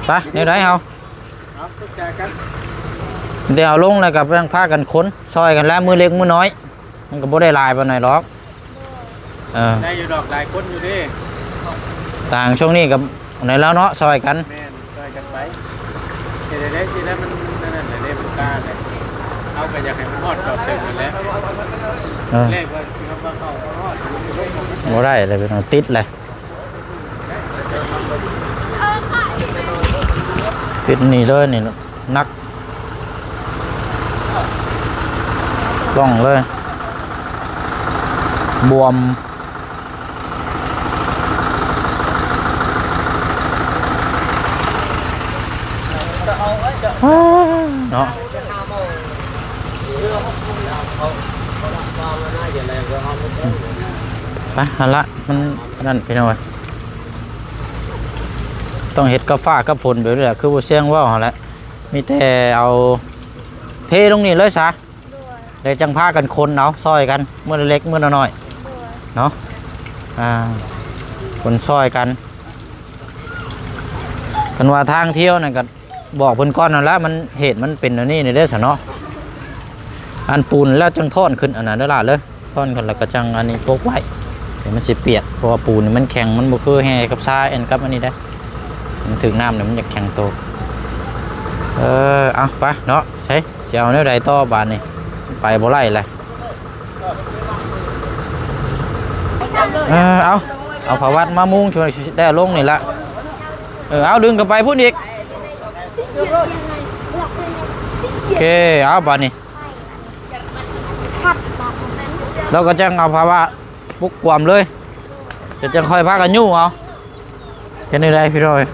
ໄປ ແນວໃດເຮົາ ເອົາ ປຶກສາກັນ ແຕ່ເອົາລົງແລ້ວກໍພາກັນຂົນຊ່ອຍກັນແຫຼະ ມື້ເລັກມື້ນ້ອຍ ມັນກໍບໍ່ໄດ້ຫຼາຍປານໃດດອກ ເອີ ໄດ້ຢູ່ດອກ ຫຼາຍຄົນຢູ່ເດ້ ຕ່າງຊ່ວງນີ້ກໍໃນລາວເນາະ ຊ່ອຍກັນ ແມ່ນ ຊ່ອຍກັນໄປ ເຮັດໃດຊິໄດ້ ມັນນັ້ນແຫຼະເດ້ ມັນກາແຫຼະ ເຮົາກໍຢາກໃຫ້ມັນຮອດຈອດເຖິງນັ້ນແຫຼະ ເອີ ແລກວ່າຊິເອົາມາເຂົ້າຮອດ ບໍ່ໄດ້ແລ້ວ ຕິດແລ້ວ ຕິດນີ້ເລີຍນີ້ ໜັກ ລ່ອງເລີຍ ບວມ ເນາະ ໄປ ຫັ້ນລະ ມັນອັນນັ້ນ ພີ່ນ້ອງເອີຍ ຕ້ອງເຮັດກັບຟ້າກັບຝົນແບບນີ້ແຫຼະ ຄືບໍ່ຊຽງເວົ້າຫັ້ນແຫຼະ ມີແຕ່ເອົາເທລົງນີ້ເລີຍຊະ ໂດຍ ແລ້ວຈັ່ງພາກັນຂົນເອົາ ຊ່ອຍກັນ ມື້ລະເລັກມື້ລະໜ້ອຍ ໂດຍ ເນາະ ອ່າ ຂົນຊ່ອຍກັນ ຄັນວ່າທາງທ່ຽວນັ້ນກໍ ບອກເພິ່ນກ່ອນນັ້ນລະ ມັນ ເຫດມັນເປັນອັນນີ້ເດ້ຊະເນາະ. ອັນປູນແລ້ວຈັ່ງຖອນຂຶ້ນອັນນັ້ນເດີຫຼານເດີ ຖອນຂຶ້ນແລ້ວກໍຈັ່ງອັນນີ້ປົກໄວ້ ດຽວມັນຊິປຽກ ເພາະວ່າປູນນີ້ມັນແຂງ ມັນບໍ່ຄືແຮ່ກັບຊາຍ ອັນກັບອັນນີ້ເດ້ ມັນຖືກນ້ຳແລ້ວມັນຢາກແຂງໂຕ. ເອີ ເອົາໄປເນາະ ໃສຊິເອົາແນວໃດຕໍ່ບາດນີ້ ໄປບໍ່ໄລ່ແຫຼະ. ເອີ ເອົາ ເອົາຜ້າວັດມາມຸງ ຊ່ວຍໄດ້ເອົາລົງນີ້ລະ. ເອີ ເອົາດຶງເຂົ້າໄປພຸ້ນອີກ. ໂອເຄ ເອົາບາດນີ້ ແລ້ວກໍຈັ່ງເອົາຜ້າວັດປຸກກວມເລີຍ ຈະຈັ່ງຄ່ອຍພາກັນຍູ້ເອົາ. ເຮັດແນວໃດພີ່ນ້ອງເອີຍ?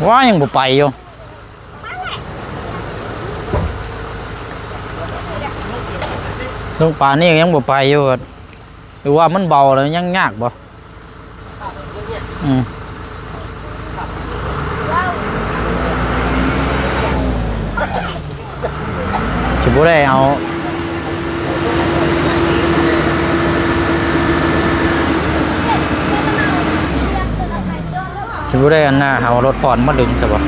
ວ່າຍັງບໍ່ໄປຢູ່ ລົງປານນີ້ຍັງບໍ່ໄປຢູ່ ຫຼືວ່າມັນເບົາແລ້ວຍັງຍາກບໍ່? ອືມ ຊິບໍ່ໄດ້ເອົາ ຊິບໍ່ໄດ້ອັນນ່າ ເອົາລົດຟອດມາດຶງຊະບໍ່?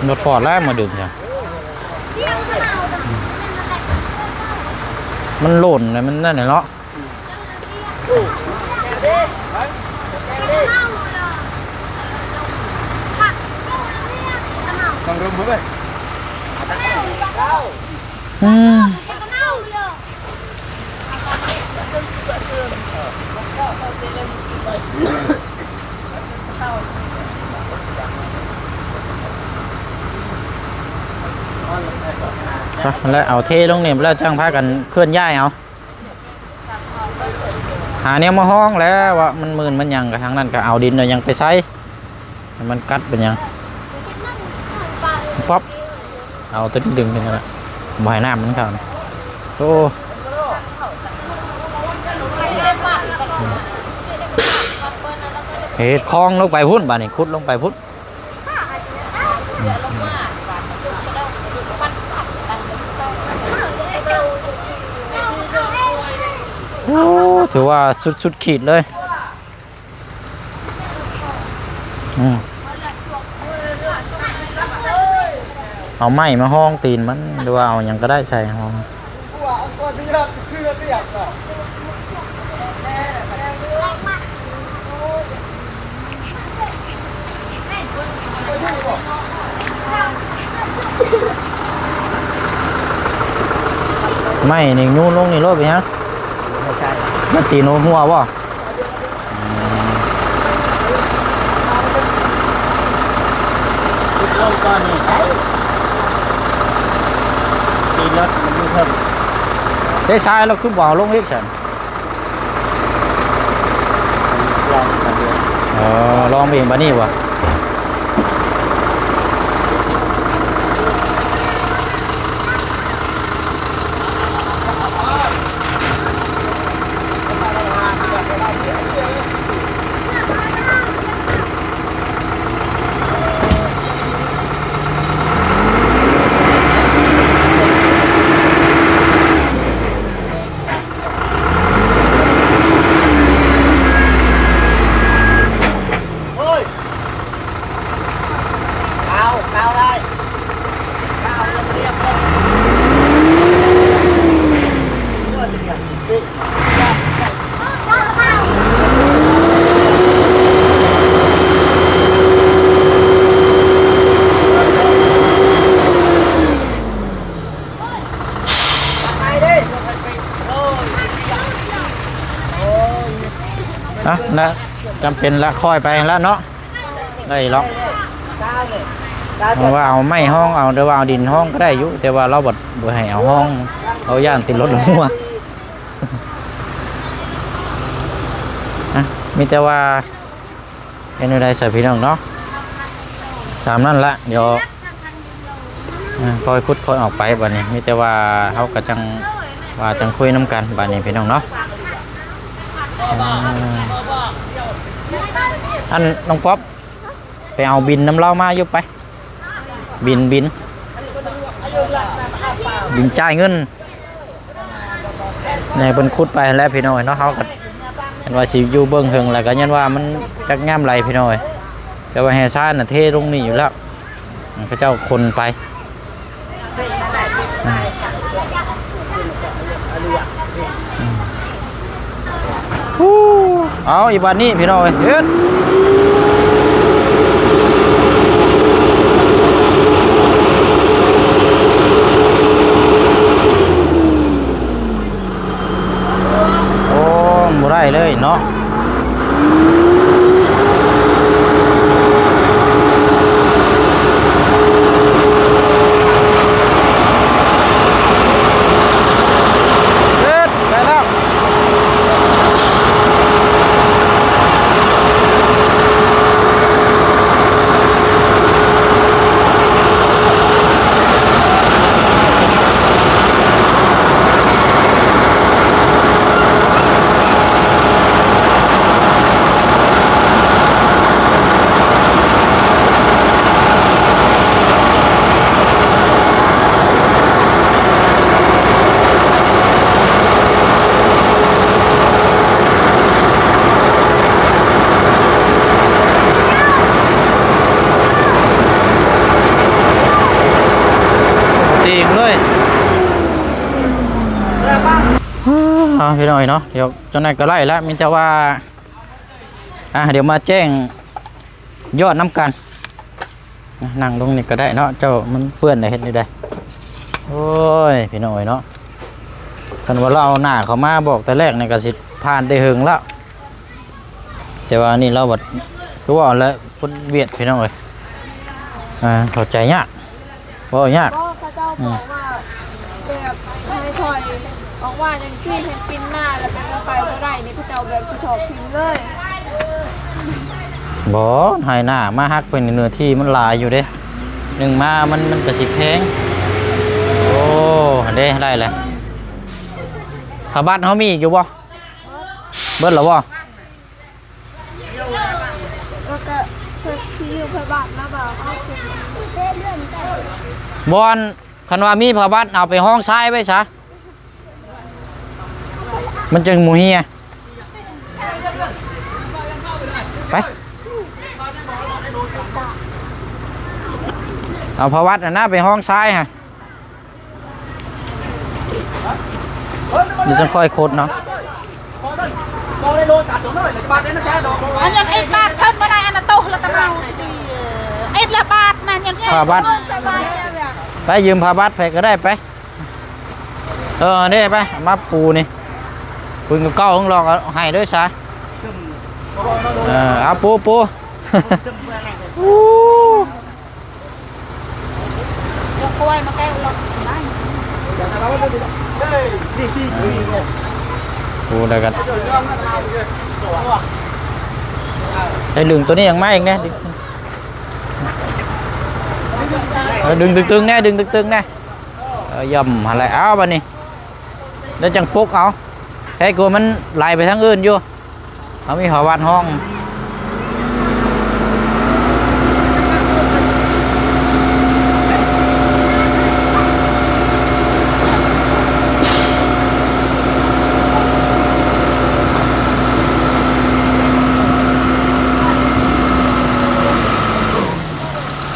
ລົດຟອດແລ້ວມາດຶງຊະ ມັນໂຫຼນ ມັນນັ້ນແຫຼະເນາະ. ອືມ ແລ້ວເອົາເທລົງນີ້ ແລ້ວຈັ່ງພາກັນເຄື່ອນຍ້າຍເອົາ. ຫາແນວມາຮອງແຫຼະ ວ່າມັນມື່ນມັນຫຍັງ ກະທາງນັ້ນກະເອົາດິນເອົາຫຍັງໄປໃສ່ ໃຫ້ມັນກັດເປັນຫຍັງ ປັອບ ເອົາຕົວນີ້ດຶງຂຶ້ນຫັ້ນແຫຼະ ບໍ່ໃຫ້ນ້ຳມັນເຂົ້າ. ໂອ້ ເຮັດຄອງລົງໄປພຸ້ນ ບາດນີ້ຂຸດລົງໄປພຸ້ນ. ໂອ້ ຖືວ່າສຸດ ສຸດຂີດເລີຍ. ອືມ ເອົາໄມ້ມາຮອງຕີນມັນ ຫຼືວ່າເອົາຫຍັງກໍໄດ້ໃສ່ຮອງ. ໄມ້ນີ້ໂຍນລົງນີ້ໂລດ ເປັນຫຍັງ? ບໍ່ໃສ່ ມັນຕີນຫົວບໍ່? ອືມ ຂຸດລົງກ່ອນນີ້ໄດ໋ ຕີນລົດມັນຢູ່ເທິງ. ເດ້ ຊາຍລະຄືບໍ່ເອົາລົງອີກຊັ້ນ? ລອງໄປເບິ່ງ ເອີ ລອງເບິ່ງບາດນີ້ບໍ່? ອ່ະ ນະ ຈຳເປັນລະ ຄ່ອຍໄປຫັ້ນລະເນາະ ໄດ້ລອກ. ເພາະວ່າເອົາໄມ້ຮອງເອົາ ຫຼືວ່າເອົາດິນຮອງກໍໄດ້ຢູ່ ແຕ່ວ່າລາວບັດບໍ່ໃຫ້ເອົາຮອງ ເຮົາຢ້ານຕິດລົດລົງຫົວ. ອ່ະ ມີແຕ່ວ່າ ເຮັດແນວໃດຊະພີ່ນ້ອງເນາະ ຕາມນັ້ນລະ ດຽວ ອ່າ ຄ່ອຍຂຸດຄ່ອຍອອກໄປບັດນີ້ ມີແຕ່ວ່າເຮົາກໍຈັ່ງວ່າຈັ່ງຄຸຍນຳກັນບັດນີ້ພີ່ນ້ອງເນາະ. ອ່າ ອັນນ້ອງປັອບ ໄປເອົາບິນນຳລາວມາຢູ່ໄປ ບິນ ບິນ ບິນຈ່າຍເງິນ. ໃຫ້ເພິ່ນຂຸດໄປຫັ້ນແຫຼະພີ່ນ້ອງເອີຍເນາະ ເຮົາກໍເຫັນວ່າຊິຢູ່ເບິ່ງເຖິງ ແລ້ວກໍຍ້ອນວ່າມັນຈັກຍາມໃດພີ່ນ້ອງເອີຍ ແຕ່ວ່າແຮ່ຊານນະເທລົງນີ້ຢູ່ແລ້ວ ເຂົາເຈົ້າຂົນໄປ. ເອົາອີກບາດນີ້ພີ່ນ້ອງເອີຍ ເຮັດ ໂອ້ ບໍ່ໄດ້ເລີຍເນາະ. ຕີງເລີຍ ເອົາ ພີ່ນ້ອງເນາະ ດຽວຈັ່ງໃດກໍໄດ້ລະ ມີແຕ່ວ່າ ອ່ະ ດຽວມາແຈ້ງຍອດນຳກັນ. ນັ່ງລົງນີ້ກໍໄດ້ເນາະ ເຈົ້າ ມັນເປື້ອນໄດ້ ເຮັດແນວໃດ. ໂອ້ຍ ພີ່ນ້ອງເອີຍເນາະ ຄັນວ່າລາວເອົາໜ້າເຂົ້າມາບອກແຕ່ແລກນີ້ກໍຊິຜ່ານແຕ່ເຫິງແລ້ວ ແຕ່ວ່າອັນນີ້ລາວບັດຄືວ່າແຫຼະ ຄົນຫວຽດ ພີ່ນ້ອງເອີຍ ອ່າ ເຂົ້າໃຈຍາກ. ເວົ້າຍາກ ບໍ່ ເຂົາເຈົ້າບອກວ່າ ອືມ ແບບໃຫ້ຖອຍອອກມາຈັ່ງຊີ້ ເຮັດປິ່ນໜ້າ ແລ້ວກໍໄປບໍ່ໄດ້ນີ້ ເຂົາເຈົ້າແບບຊິຖອກຖິ້ມເລີຍ. ບໍ່ ໄຮ່ນາມາຫັກເພິ່ນ ເນື້ອທີ່ມັນຫຼາຍຢູ່ເດ້ ໜຶ່ງມາມັນ ມັນກໍຊິແຂງ. ໂອ້ ຫັ້ນເດ້ ໄດ້ແຫຼະ. ຜ້າບັດເຮົາມີອີກຢູ່ບໍ່? ເບິດແລ້ວບໍ່? ແລ້ວກໍເພິ່ນຊິຢືມຜ້າບັດມາບໍ່? ບໍ່ ອັນ ຄັນວ່າມີຜ້າບັດ ເອົາໄປຮອງຊາຍໄວ້ຊະ ມັນຈຶ່ງບໍ່ເຫ່ຍ. ໄປ ເອົາຜ້າບັດຫັ້ນນະ ໄປຮອງຊາຍຫັ້ນ. ດຽວຈັ່ງຄ່ອຍຂຸດເນາະ. ອັນຍັງເອັດບາດເຊີນບໍ່ໄດ້ ອັນນະໂຕລະຕະເມົາດີ ເອັດລະບາດນັ້ນຍັງ ຜ້າບັດ ໄປຢືມຜ້າບັດໃຜກໍໄດ້ໄປ. ເອີ ເດ້ ໄປ ມາປູນີ້ ປືນເກົ່າໆ ເອົາໃຫ້ເດີຊະ. ເອີ ເອົາປູ ປູ. ໂອ້ ໄດ້ກັນ ໄດ້ດຶງຕົວນີ້ອອກມາອີກແດ່ ເອີ ດຶງຕຶງໆ ແດ່ ດຶງຕຶງໆ ແດ່ ເອີ ຢ່ອມຫັ້ນແຫຼະ. ເອົາ ບາດນີ້ ແລ້ວຈັ່ງປົກເອົາ ແທ້ກວ່າມັນໄຫຼໄປທາງອື່ນຢູ່. ເຮົາມີຜ້າວັດຮອງ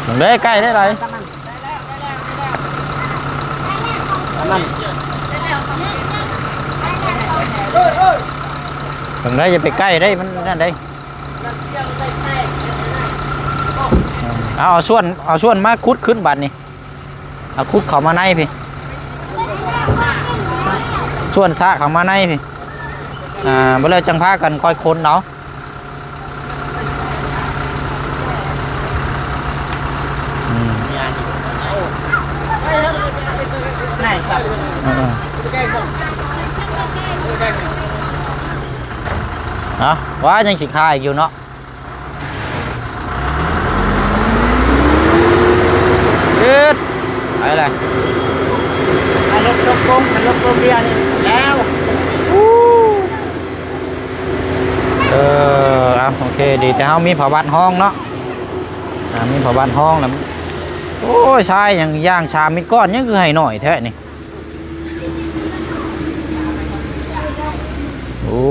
ເບິ່ງເດ້ ໃກ້ໄດ້ຫຼາຍ. ອັນນັ້ນ ເບິ່ງໄດ້ ຢ່າໄປໃກ້ໄດ້ ມັນນັ້ນໄດ້. ເອົາ ເອົາສ່ວນ ເອົາສ່ວນມາຂຸດຂຶ້ນບາດນີ້ ເອົາຂຸດເຂົ້າມາໃນພີ້ ສ່ວນສະເຂົ້າມາໃນພີ້ ອ່າ ບໍ່ແລ້ວຈັ່ງພາກັນຄ່ອຍຂົນເອົາ. ອືມ ເອີ ເອົາ ວ່າຍັງຊິຂາຍອີກຢູ່ເນາະ. ເອີ ໄປເລີຍ ຖ້າລົດຊົກກົງ ຖ້າລົດໂກເບຍນີ້ແລ້ວ. ເອີ ເອົາ ໂອເຄ ດີແຕ່ເຮົາມີຜ້າບັດຮອງເນາະ. ອ່າ ມີຜ້າບັດຮອງແລ້ວ. ໂອ້ຍ ຊາຍຫຍັງ ຢ່າງສາມເມັດກ້ອນ ຫຍັງຄືໃຫ້ໜ້ອຍແທ້ນີ້. ໂອ້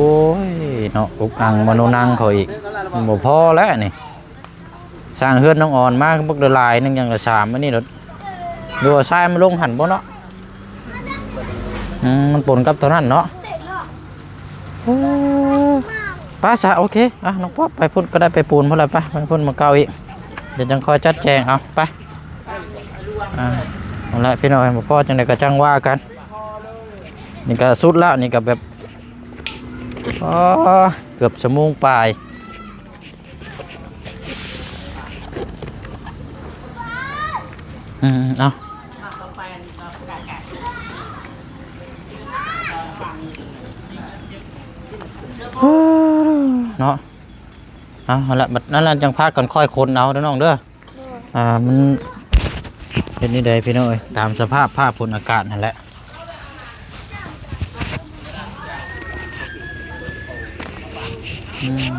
ຍ ເນາະ ອຸກອັ່ງມະໂນນັງເຂົາອີກ ມັນບໍ່ພໍແລ້ວນີ້. ສ້າງເຮືອນນ້ອງອອນມາບັກຫຼາຍໜຶ່ງ ຫຍັງລະສາມ ອັນນີ້ໂລດ. ຫຼືວ່າຊາຍມັນລົງຫັ້ນບໍ່ເນາະ? ອືມ ມັນປົນກັບເທົ່ານັ້ນເນາະ. ເອີ ໄປຊະ ໂອເຄ ອ່ະ ນ້ອງປອບ ໄປພຸ້ນກໍໄດ້ ໄປປູນພຸ້ນລະ ໄປ ໄປພຸ້ນໝ່ອງເກົ່າອີກ ດຽວຈັ່ງຄ່ອຍຈັດແຈງເອົາ ໄປ. ອ່າ ເອົາລະ ພີ່ນ້ອງ ບໍ່ພໍຈັ່ງໃດກໍຈັ່ງວ່າກັນ. ນີ້ກໍສຸດລະ ນີ້ກໍແບບ ອໍ ເກືອບຊົ່ວໂມງປາຍ. ອືມ ເອົາ ເນາະ. ເອົາ ຫັ້ນລະ ບັດນັ້ນລະ ຈັ່ງພາກັນຄ່ອຍຂົນເອົາເດີນ້ອງເດີ. ໂດຍ ອ່າ ມັນເປັນແນວໃດພີ່ນ້ອງເອີຍ ຕາມສະພາບຟ້າຝົນອາກາດຫັ້ນແຫຼະ. ອືມ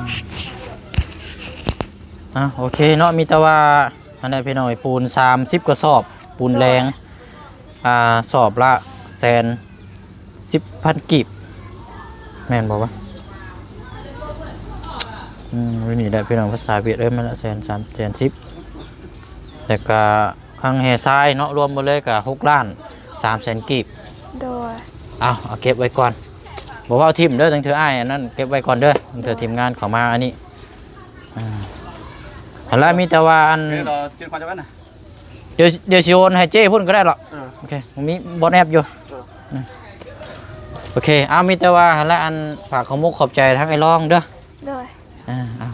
ອ່ະ ໂອເຄເນາະ ມີແຕ່ວ່າ ອັນໃດພີ່ນ້ອງເອີຍ ປູນສາມສິບກະສອບ ປູນແລງ ໂດຍ ອ່າ ສອບລະແສນສິບພັນກີບ ແມ່ນບໍ່ວະ? ອືມ ຢູ່ນີ້ແຫຼະພີ່ນ້ອງ ພາສາຫວຽດເອີ້ນມາລະແສນສາມ ແສນສິບ ແລ້ວກະ ທັງແຮ່ຊາຍເນາະ ລວມໝົດເລີຍກະຫົກລ້ານສາມແສນກີບ. ໂດຍ ເອົາ ເອົາເກັບໄວ້ກ່ອນ ບໍ່ເວົ້າຖິ້ມເດີ ຈັ່ງເທື່ອອ້າຍອັນນັ້ນເກັບໄວ້ກ່ອນເດີ ຈັ່ງເທື່ອ ໂດຍ ທີມງານເຂົ້າມາອັນນີ້. ອ່າ ຫັ້ນລະ ມີແຕ່ວ່າອັນ ດຽວ ດຽວຊິໂອນໃຫ້ເຈ້ພຸ້ນກໍໄດ້ດອກ. ເອີ ໂອເຄ ມີບ່ອນແອັບຢູ່. ເອີ ອືມ ໂອເຄ ເອົາ ມີແຕ່ວ່າຫັ້ນລະ ອັນ ຝາກຂອບມຸກຂອບໃຈທາງອ້າຍລອງເດີ. ໂດຍ ອ່າ ເອົາ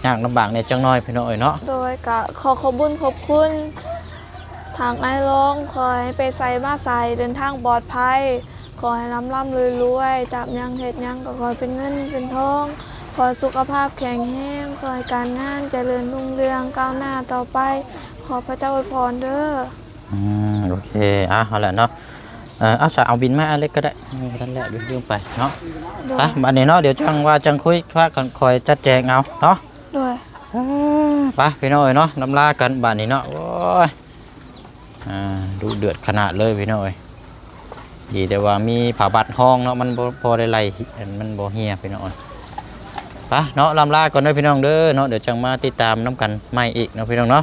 ຍາກລຳບາກແດ່ຈັກໜ້ອຍພີ່ນ້ອງເອີຍເນາະ. ໂດຍ ກະຂໍຂອບບຸນຂອບຄຸນທາງອ້າຍລອງ ຂໍໃຫ້ໄປໃສມາໃສເດີນທາງປອດໄພ ຂໍໃຫ້ລ່ຳໆລວຍໆ ຈັບຫຍັງເຮັດຫຍັງກໍຂໍໃຫ້ເປັນເງິນເປັນທອງ ຂໍໃຫ້ສຸຂະພາບແຂງແຮງ ຂໍໃຫ້ການງານຈະເລີນຮຸ່ງເຮືອງກ້າວໜ້າຕໍ່ໄປ ຂໍພະເຈົ້າອວຍພອນເດີ. ອືມ ໂອເຄ ອ່ະ ເອົາລະເນາະ ເອີ ເອົາຊະ ເອົາບິນມາອັນເລັກກໍໄດ້ ເອີ ນັ້ນແຫຼະ ລືມໄປເນາະ. ໂດຍ ໄປ ບາດນີ້ເນາະ ດຽວຈັ່ງວ່າຈັ່ງຄຸຍ ພາກັນຄ່ອຍຈັດແຈງເອົາເນາະ. ໂດຍ ໄປພີ່ນ້ອງເອີຍເນາະ ລຳລາກັນບາດນີ້ເນາະ. ໂອ້ຍ ດຸເດືອດຂະໜາດເລີຍພີ່ນ້ອງເອີຍ. ດີແຕ່ວ່າມີຜ້າບັດຮອງເນາະ ມັນບໍ່ພໍໄດ້ໄລ່ ມັນບໍ່ເຫ່ຍພີ່ນ້ອງເອີຍ. ໄປເນາະ ລຳລາກ່ອນເດີພີ່ນ້ອງເດີເນາະ ດຽວຈັ່ງມາຕິດຕາມນຳກັນໃໝ່ອີກເນາະພີ່ນ້ອງເນາະ.